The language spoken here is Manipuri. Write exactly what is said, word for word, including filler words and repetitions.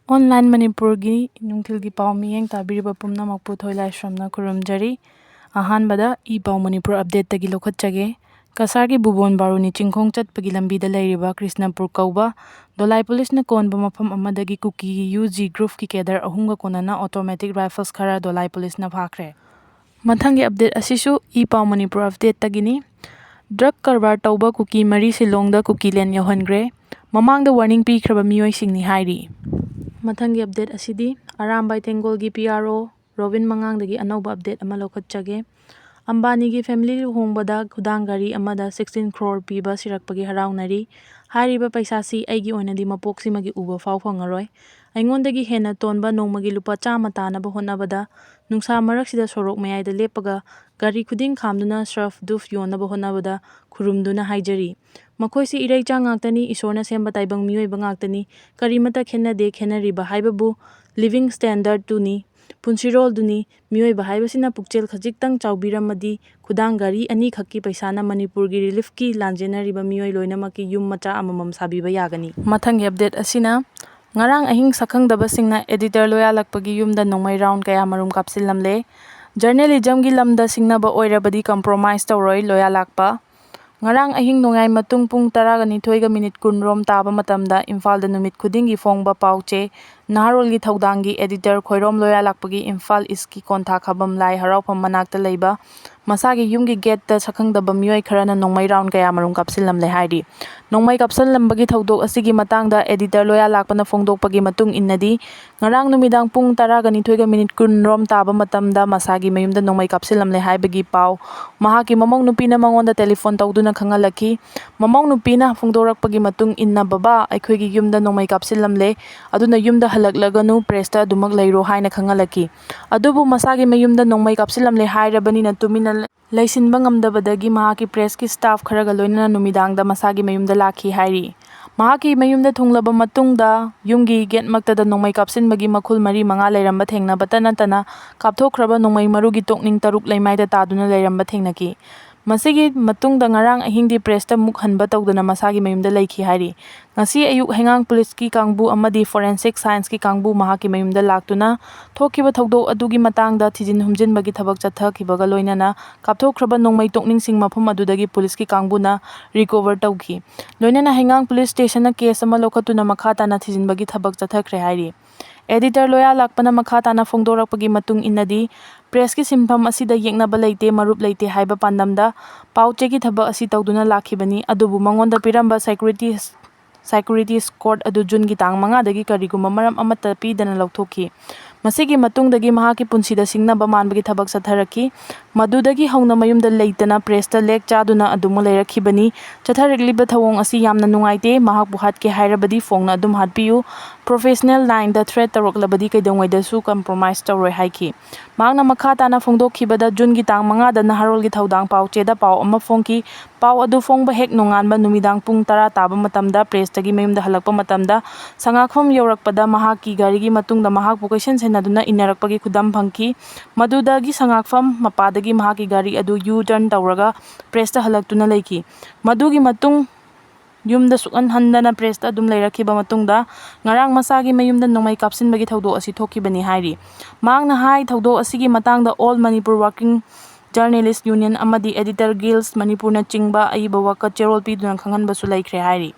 ꯑꯣꯟꯂꯥꯏꯟ ꯃꯅꯤꯄꯨꯔꯒꯤ ꯅꯨꯡꯊꯤꯜꯒꯤ ꯄꯥꯎ ꯃꯤꯠꯌꯦꯡ ꯇꯥꯕꯤꯔꯤꯕ ꯄꯨꯝꯅꯃꯛꯄꯨ ꯊꯣꯏꯂꯥꯏꯁ꯭ꯔꯝꯅ ꯈꯨꯔꯨꯝꯖꯔꯤ꯫ ꯑꯍꯥꯟꯕꯗ ꯏ ꯄꯥꯎ ꯃꯅꯤꯄꯨꯔ ꯑꯞꯗꯦꯠꯇꯒꯤ ꯂꯧꯈꯠꯆꯒꯦ꯫ ꯀꯁꯥꯔꯒꯤ ꯚꯨꯕꯣꯟ ꯕꯥꯔꯨꯅꯤ ꯆꯤꯡꯈꯣꯡ ꯆꯠꯄꯒꯤ ꯂꯝꯕꯤꯗ ꯂꯩꯔꯤꯕ ꯀ꯭ꯔꯤꯁꯅꯄꯨꯔ ꯀꯧꯕ ꯗꯣꯂꯥꯏ ꯄꯨꯂꯤꯁꯅ ꯀꯣꯟꯕ ꯃꯐꯝ ꯑꯃꯗꯒꯤ ꯀꯨꯀꯤꯒꯤ ꯌꯨ ꯖꯤ ꯒ꯭ꯔꯨꯞꯀꯤ ꯀꯦꯗꯔ ꯑꯍꯨꯝꯒ ꯀꯣꯟꯅꯅ ꯑꯣꯇꯣꯃꯦꯇꯤꯛ ꯔꯥꯏꯐꯜꯁ ꯈꯔ ꯗꯣꯂꯥꯏ ꯄꯨꯂꯤꯁꯅ ꯐꯥꯈ꯭ꯔꯦ꯫ ꯃꯊꯪꯒꯤ ꯑꯞꯗꯦꯠ ꯑꯁꯤꯁꯨ ꯏ ꯄꯥꯎ ꯃꯅꯤꯄꯨꯔ ꯑꯞꯗꯦꯠꯇꯒꯤꯅꯤ꯫ ꯗ꯭ꯔꯒ ꯀꯔꯕꯥꯔ ꯇꯧꯕ ꯀꯨꯀꯤ ꯃꯔꯤ ꯁꯤꯂꯣꯡꯗ ꯀꯨꯀꯤꯂꯦꯟ ꯌꯧꯍꯟꯈ꯭ꯔꯦ꯫ ꯃꯃꯥꯡꯗ ꯋꯥꯔꯅꯤꯡ ꯄꯤꯈ꯭ꯔꯕ ꯃꯤꯑꯣꯏꯁꯤꯡꯅꯤ ꯍꯥꯏꯔꯤ꯫ ꯃꯊꯪꯒꯤ ꯑꯞꯗꯦꯠ ꯑꯁꯤꯗꯤ ꯑꯔꯥꯝꯕꯥꯏ ꯇꯦꯡꯒꯣꯜꯒꯤ ꯄꯤ ꯑꯥꯔ ꯑꯣ ꯔꯣꯕꯤꯟ ꯃꯉꯥꯡꯗꯒꯤ ꯑꯅꯧꯕ ꯑꯞꯗꯦꯠ ꯑꯃ ꯂꯧꯈꯠꯆꯒꯦ꯫ ꯑꯝꯕꯥꯅꯤꯒꯤ ꯐꯦꯃꯤꯂꯤ ꯂꯨꯍꯣꯡꯕꯗ ꯈꯨꯗꯥꯡ ꯘꯔꯤ ꯑꯃꯗ sixteen crore ꯄꯤꯕ ꯁꯤꯔꯛꯄꯒꯤ ꯍꯔꯥꯎꯅꯔꯤ꯫ ꯍꯥꯏꯔꯤꯕ ꯄꯩꯁꯥꯁꯤ ꯑꯩꯒꯤ ꯑꯣꯏꯅꯗꯤ ꯃꯄꯣꯛꯁꯤꯃꯒꯤ ꯎꯕ ꯐꯥꯎ ꯐꯪꯉꯔꯣꯏ꯫ ꯑꯩꯉꯣꯟꯗꯒꯤ ꯍꯦꯟꯅ ꯇꯣꯟꯕ ꯅꯣꯡꯃꯒꯤ ꯂꯨꯄꯥ ꯆꯥꯝꯃ ꯇꯥꯅꯕ ꯍꯣꯠꯅꯕꯗ ꯅꯨꯡꯁꯥ ꯃꯔꯛꯁꯤꯗ ꯁꯣꯔꯣꯛ ꯃꯌꯥꯏꯗ ꯂꯦꯞꯄꯒ ꯒꯥꯔꯤ ꯈꯨꯗꯤꯡ ꯈꯥꯝꯗꯨꯅ ꯁꯔꯐ ꯗꯨꯐ ꯌꯣꯟꯅꯕ ꯍꯣꯠꯅꯕꯗ ꯈꯨꯔꯨꯝꯗꯨꯅ ꯍꯥꯏꯖꯔꯤ꯫ ꯃꯈꯣꯏꯁꯤ ꯏꯔꯩꯆꯥ ꯉꯥꯛꯇꯅꯤ, ꯏꯁꯣꯔꯅ ꯁꯦꯝꯕ ꯇꯥꯏꯕꯪ ꯃꯤꯑꯣꯏꯕ ꯉꯥꯛꯇꯅꯤ꯫ ꯀꯔꯤꯃꯠꯇ ꯈꯦꯠꯅꯗꯦ, ꯈꯦꯠꯅꯔꯤꯕ ꯍꯥꯏꯕꯕꯨ ꯂꯤꯕꯤꯡ ꯁ꯭ꯇꯦꯟꯗꯔꯠꯇꯨꯅꯤ, ꯄꯨꯟꯁꯤꯔꯣꯜꯗꯨꯅꯤ꯫ ꯃꯤꯑꯣꯏꯕ ꯍꯥꯏꯕꯁꯤꯅ ꯄꯨꯛꯆꯦꯜ ꯈꯖꯤꯛꯇꯪ ꯆꯥꯎꯕꯤꯔꯝꯃꯗꯤ ꯈꯨꯗꯥꯡ ꯒꯥꯔꯤ ꯑꯅꯤꯈꯛꯀꯤ ꯄꯩꯁꯥꯅ ꯃꯅꯤꯄꯨꯔꯒꯤ ꯔꯤꯂꯤꯐꯀꯤ ꯂꯥꯟꯖꯦꯟꯅꯔꯤꯕ ꯃꯤꯑꯣꯏ ꯂꯣꯏꯅꯃꯛꯀꯤ ꯌꯨꯝ ꯃꯆꯥ ꯑꯃꯃꯝ ꯁꯥꯕꯤꯕ ꯌꯥꯒꯅꯤ꯫ ꯃꯊꯪꯒꯤ ꯑꯞꯗꯦꯠ ꯑꯁꯤꯅ ꯉꯔꯥꯡ ꯑꯍꯤꯡ ꯁꯛꯈꯪꯗꯕꯁꯤꯡꯅ ꯑꯦꯗꯤꯇꯔ ꯂꯣꯌꯥꯂꯛꯄꯒꯤ ꯌꯨꯝꯗ ꯅꯣꯡꯃꯩ ꯔꯥꯎꯟ ꯀꯌꯥꯃꯔꯨꯝ ꯀꯥꯞꯁꯤꯜꯂꯝꯂꯦ꯫ ꯖꯔꯅꯦꯂꯤꯖꯝꯒꯤ ꯂꯝꯗ ꯁꯤꯡꯅꯕ ꯑꯣꯏꯔꯕꯗꯤ ꯀꯝꯄ꯭ꯔꯣꯃꯥꯏꯁ ꯇꯧꯔꯣꯏ ꯂꯣꯌꯥꯂꯥꯛꯄ꯫ ꯉꯔꯥꯡ ꯑꯍꯤꯡ ꯅꯣꯡꯌꯥꯏ ꯃꯇꯨꯡ ꯄꯨꯡ ꯇꯔꯥꯒ ꯅꯤꯊꯣꯏꯒ ꯃꯤꯅꯤꯠ ꯀꯨꯟ ꯔꯣꯝ ꯇꯥꯕ ꯃꯇꯝꯗ ꯏꯝꯐꯥꯜꯗ ꯅꯨꯃꯤꯠ ꯈꯨꯗꯤꯡꯒꯤ ꯐꯣꯡꯕ ꯄꯥꯎ ꯆꯦ ꯅꯍꯥꯔꯣꯜꯒꯤ ꯊꯧꯗꯥꯡꯒꯤ ꯑꯦꯗꯤꯇꯔ ꯈꯣꯏꯔꯣꯝ ꯂꯣꯌꯥꯂꯥꯛꯄꯒꯤ ꯏꯝꯐꯥꯜ ꯏꯁꯀꯤ ꯀꯣꯟꯊꯥ ꯈꯥꯕꯝ ꯂꯥꯏ ꯍꯔꯥꯎꯐꯝ ꯃꯅꯥꯛꯇ ꯂꯩꯕ ꯃꯁꯥꯒꯤ ꯌꯨꯝꯒꯤ ꯒꯦꯠꯇ ꯁꯛꯈꯪꯗꯕ ꯃꯤꯑꯣꯏ ꯈꯔꯅ ꯅꯣꯡꯃꯩ ꯔꯥꯎꯟ ꯀꯌꯥꯃꯔꯨꯝ ꯀꯥꯞꯁꯤꯜꯂꯝꯂꯦ ꯍꯥꯏꯔꯤ꯫ ꯅꯣꯡꯃꯩ ꯀꯥꯞꯁꯤꯜꯂꯝꯕꯒꯤ ꯊꯧꯗꯣꯛ ꯑꯁꯤꯒꯤ ꯃꯇꯥꯡꯗ ꯑꯦꯗꯤꯇꯔ ꯂꯣꯌꯥꯂꯥꯛꯄꯅ ꯐꯣꯡꯗꯣꯛꯄꯒꯤ ꯃꯇꯨꯡ ꯏꯟꯅꯗꯤ, ꯉꯔꯥꯡ ꯅꯨꯃꯤꯗꯥꯡ ꯄꯨꯡ ꯇꯔꯥꯒ ꯅꯤꯊꯣꯏꯒ ꯃꯤꯅꯤꯠ ꯀꯨꯟ ꯔꯣꯝ ꯇꯥꯕ ꯃꯇꯝꯗ ꯃꯁꯥꯒꯤ ꯃꯌꯨꯝꯗ ꯅꯣꯡꯃꯩ ꯀꯥꯞꯁꯤꯜꯂꯝꯂꯦ ꯍꯥꯏꯕꯒꯤ ꯄꯥꯎ ꯃꯍꯥꯛꯀꯤ ꯃꯃꯧ ꯅꯨꯄꯤꯅ ꯃꯉꯣꯟꯗ ꯇꯦꯂꯤꯐꯣꯟ ꯇꯧꯗꯨꯅ ꯈꯪꯍꯜꯂꯛꯈꯤ꯫ ꯃꯃꯧ ꯅꯨꯄꯤꯅ ꯐꯣꯡꯗꯣꯔꯛꯄꯒꯤ ꯃꯇꯨꯡ ꯏꯟꯅ, "ꯕꯕꯥ, ꯑꯩꯈꯣꯏꯒꯤ ꯌꯨꯝꯗ ꯅꯣꯡꯃꯩ ꯀꯥꯞꯁꯤꯜꯂꯝꯂꯦ, ꯑꯗꯨꯅ ꯌꯨꯝꯗ ꯍꯜꯂꯛꯂꯒꯅꯨ, ꯄ꯭ꯔꯦꯁꯇ ꯑꯗꯨꯃꯛ ꯂꯩꯔꯣ" ꯍꯥꯏꯅ ꯈꯪꯍꯜꯂꯛꯈꯤ꯫ ꯑꯗꯨꯕꯨ ꯃꯁꯥꯒꯤ ꯃꯌꯨꯝꯗ ꯅꯣꯡꯃꯩ ꯀꯥꯞꯁꯤꯜꯂꯝꯂꯦ ꯍꯥꯏꯔꯕꯅꯤꯅ ꯇꯨꯃꯤꯟꯅ ꯂꯩꯁꯤꯟꯕ ꯉꯝꯗꯕꯗꯒꯤ ꯃꯍꯥꯛꯀꯤ ꯄ꯭ꯔꯦꯁꯀꯤ ꯁ꯭ꯇꯥꯐ ꯈꯔꯒ ꯂꯣꯏꯅꯅ ꯅꯨꯃꯤꯗꯥꯡꯗ ꯃꯁꯥꯒꯤ ꯃꯌꯨꯝꯗ ꯂꯥꯛꯈꯤ ꯍꯥꯏꯔꯤ꯫ ꯃꯍꯥꯛꯀꯤ ꯃꯌꯨꯝꯗ ꯊꯨꯡꯂꯕ ꯃꯇꯨꯡꯗ ꯌꯨꯝꯒꯤ ꯒꯦꯠꯃꯛꯇꯗ ꯅꯣꯡꯃꯩ ꯀꯥꯞꯁꯤꯟꯕꯒꯤ ꯃꯈꯨꯜ ꯃꯔꯤ ꯃꯉꯥ ꯂꯩꯔꯝꯕ ꯊꯦꯡꯅꯕꯇ ꯅꯠꯇꯅ ꯀꯥꯞꯊꯣꯛꯈ꯭ꯔꯕ ꯅꯣꯡꯃꯩ ꯃꯔꯨꯒꯤ ꯇꯣꯛꯅꯤꯡ ꯇꯔꯨꯛ ꯂꯩꯃꯥꯏꯗ ꯇꯥꯗꯨꯅ ꯂꯩꯔꯝꯕ ꯊꯦꯡꯅꯈꯤ꯫ ꯃꯁꯤꯒꯤ ꯃꯇꯨꯡꯗ ꯉꯔꯥꯡ ꯑꯍꯤꯡꯗꯤ ꯄ꯭ꯔꯦꯁꯇ ꯃꯨꯛ ꯍꯟꯕ ꯇꯧꯗꯅ ꯃꯁꯥꯒꯤ ꯃꯌꯨꯝꯗ ꯂꯩꯈꯤ ꯍꯥꯏꯔꯤ꯫ ꯉꯁꯤ ꯑꯌꯨꯛ ꯍꯩꯉꯥꯡ ꯄꯨꯂꯤꯁꯀꯤ ꯀꯥꯡꯕꯨ ꯑꯃꯗꯤ ꯐꯣꯔꯦꯟꯁꯤꯛ ꯁꯥꯏꯟꯁꯀꯤ ꯀꯥꯡꯕꯨ ꯃꯍꯥꯛꯀꯤ ꯃꯌꯨꯝꯗ ꯂꯥꯛꯇꯨꯅ ꯊꯣꯛꯈꯤꯕ ꯊꯧꯗꯣꯛ ꯑꯗꯨꯒꯤ ꯃꯇꯥꯡꯗ ꯊꯤꯖꯤꯟ ꯍꯨꯝꯖꯤꯟꯕꯒꯤ ꯊꯕꯛ ꯆꯠꯊꯈꯤꯕꯒ ꯂꯣꯏꯅꯅ ꯀꯥꯞꯊꯣꯛꯈ꯭ꯔꯕ ꯅꯣꯡꯃꯩ ꯇꯣꯛꯅꯤꯡꯁꯤꯡ ꯃꯐꯝ ꯑꯗꯨꯗꯒꯤ ꯄꯨꯂꯤꯁꯀꯤ ꯀꯥꯡꯕꯨꯅ ꯔꯤꯀꯣꯚꯔ ꯇꯧꯈꯤ꯫ ꯂꯣꯏꯅꯅ ꯍꯩꯉꯥꯡ ꯄꯨꯂꯤꯁ ꯁ꯭ꯇꯦꯁꯟꯅ ꯀꯦꯁ ꯑꯃ ꯂꯧꯈꯠꯇꯨꯅ ꯃꯈꯥ ꯇꯥꯅ ꯊꯤꯖꯤꯟꯕꯒꯤ ꯊꯕꯛ ꯆꯠꯊꯈ꯭ꯔꯦ ꯍꯥꯏꯔꯤ꯫ ꯑꯦꯗꯤꯇꯔ ꯂꯣꯌꯥ ꯂꯥꯛꯄꯅ ꯃꯈꯥ ꯇꯥꯅ ꯐꯣꯡꯗꯣꯔꯛꯄꯒꯤ ꯃꯇꯨꯡ ꯏꯟꯅꯗꯤ, ꯄ꯭ꯔꯦꯁꯀꯤ ꯁꯤꯟꯐꯝ ꯑꯁꯤꯗ ꯌꯦꯛꯅꯕ ꯂꯩꯇꯦ, ꯃꯔꯨꯞ ꯂꯩꯇꯦ ꯍꯥꯏꯕ ꯄꯥꯟꯗꯝꯗ ꯄꯥꯎ ꯆꯦꯒꯤ ꯊꯕꯛ ꯑꯁꯤ ꯇꯧꯗꯨꯅ ꯂꯥꯛꯈꯤꯕꯅꯤ꯫ ꯑꯗꯨꯕꯨ ꯃꯉꯣꯟꯗ ꯄꯤꯔꯝꯕ ꯁꯦꯀ꯭ꯌꯨꯔꯤꯇꯤ, ꯁꯦꯀ꯭ꯌꯨꯔꯤꯇꯤ ꯁ꯭ꯀꯣꯔꯠ ꯑꯗꯨ ꯖꯨꯟꯒꯤ ꯇꯥꯡ ꯃꯉꯥꯗꯒꯤ ꯀꯔꯤꯒꯨꯝꯕ ꯃꯔꯝ ꯑꯃꯠꯇ ꯄꯤꯗꯅ ꯂꯧꯊꯣꯛꯈꯤ꯫ ꯃꯁꯤꯒꯤ ꯃꯇꯨꯡꯗꯒꯤ ꯃꯍꯥꯛꯀꯤ ꯄꯨꯟꯁꯤꯗ ꯁꯤꯡꯅꯕ ꯃꯥꯟꯕꯒꯤ ꯊꯕꯛ ꯆꯠꯊꯔꯛꯈꯤ꯫ ꯃꯗꯨꯗꯒꯤ ꯍꯧꯅ ꯃꯌꯨꯝꯗ ꯂꯩꯇꯅ ꯄ꯭ꯔꯦꯁꯇ ꯂꯦꯛ ꯆꯥꯗꯨꯅ ꯑꯗꯨꯃꯛ ꯂꯩꯔꯛꯈꯤꯕꯅꯤ꯫ ꯆꯠꯊꯔꯛꯂꯤꯕ ꯊꯧꯑꯣꯡ ꯑꯁꯤ ꯌꯥꯝꯅ ꯅꯨꯡꯉꯥꯏꯇꯦ꯫ ꯃꯍꯥꯛꯄꯨ ꯍꯥꯠꯀꯦ ꯍꯥꯏꯔꯕꯗꯤ ꯐꯣꯡꯅ ꯑꯗꯨꯝ ꯍꯥꯠꯄꯤꯌꯨ꯫ ꯄ꯭ꯔꯣꯐꯦꯁꯅꯦꯜ ꯂꯥꯏꯟꯗ ꯊ꯭ꯔꯦꯠ ꯇꯧꯔꯛꯂꯕꯗꯤ ꯀꯩꯗꯧꯉꯩꯗꯁꯨ ꯀꯝꯄ꯭ꯔꯣꯃꯥꯏꯁ ꯇꯧꯔꯣꯏ ꯍꯥꯏꯈꯤ꯫ ꯃꯍꯥꯛꯅ ꯃꯈꯥ ꯇꯥꯅ ꯐꯣꯡꯗꯣꯛꯈꯤꯕꯗ, ꯖꯨꯟꯒꯤ ꯇꯥꯡ ꯃꯉꯥꯗ ꯅꯍꯥꯔꯣꯜꯒꯤ ꯊꯧꯗꯥꯡ ꯄꯥꯎ ꯆꯦꯗ ꯄꯥꯎ ꯑꯃ ꯐꯣꯡꯈꯤ꯫ ꯄꯥꯎ ꯑꯗꯨ ꯐꯣꯡꯕ ꯍꯦꯛ ꯅꯣꯡꯉꯥꯟꯕ ꯅꯨꯃꯤꯗꯥꯡ ꯄꯨꯡ ꯇꯔꯥ ꯇꯥꯕ ꯃꯇꯝꯗ ꯄ꯭ꯔꯦꯁꯇꯒꯤ ꯃꯌꯨꯝꯗ ꯍꯜꯂꯛꯄ ꯃꯇꯝꯗ ꯁꯉꯥꯛꯐꯝ ꯌꯧꯔꯛꯄꯗ ꯃꯍꯥꯛꯀꯤ ꯒꯥꯔꯤꯒꯤ ꯃꯇꯨꯡꯗ ꯃꯍꯥꯛꯄꯨ ꯀꯣꯏꯁꯦꯟ ꯁꯦꯟꯅꯗꯨꯅ ꯏꯟꯅꯔꯛꯄꯒꯤ ꯈꯨꯗꯝ ꯐꯪꯈꯤ꯫ ꯃꯗꯨꯗꯒꯤ ꯁꯉꯥꯛꯐꯝ ꯃꯄꯥꯗꯒꯤ ꯃꯍꯥꯛꯀꯤ ꯒꯥꯔꯤ ꯑꯗꯨ ꯌꯨ ꯇꯔꯟ ꯇꯧꯔꯒ ꯄ꯭ꯔꯦꯁꯇ ꯍꯜꯂꯛꯇꯨꯅ ꯂꯩꯈꯤ꯫ ꯃꯗꯨꯒꯤ ꯃꯇꯨꯡ ꯌꯨꯝꯗ ꯁꯨꯛꯍꯟ ꯍꯟꯗꯅ ꯄ꯭ꯔꯦꯁꯇ ꯑꯗꯨꯝ ꯂꯩꯔꯛꯈꯤꯕ ꯃꯇꯨꯡꯗ ꯉꯔꯥꯡ ꯃꯁꯥꯒꯤ ꯃꯌꯨꯝꯗ ꯅꯣꯡꯃꯩ ꯀꯥꯞꯁꯤꯟꯕꯒꯤ ꯊꯧꯗꯣꯛ ꯑꯁꯤ ꯊꯣꯛꯈꯤꯕꯅꯤ ꯍꯥꯏꯔꯤ꯫ ꯃꯍꯥꯛꯅ ꯍꯥꯏ, ꯊꯧꯗꯣꯛ ꯑꯁꯤꯒꯤ ꯃꯇꯥꯡꯗ all Manipur working journalists union ꯑꯃꯗꯤ ꯑꯦꯗꯤꯇꯔ ꯒꯤꯜꯁ ꯃꯅꯤꯄꯨꯔꯅꯆꯤꯡꯕ ꯑꯏꯕ ꯋꯥꯀꯠ ꯆꯦꯔꯣꯜ ꯄꯤꯗꯨꯅ ꯈꯪꯍꯟꯕꯁꯨ ꯂꯩꯈ꯭ꯔꯦ ꯍꯥꯏꯔꯤ꯫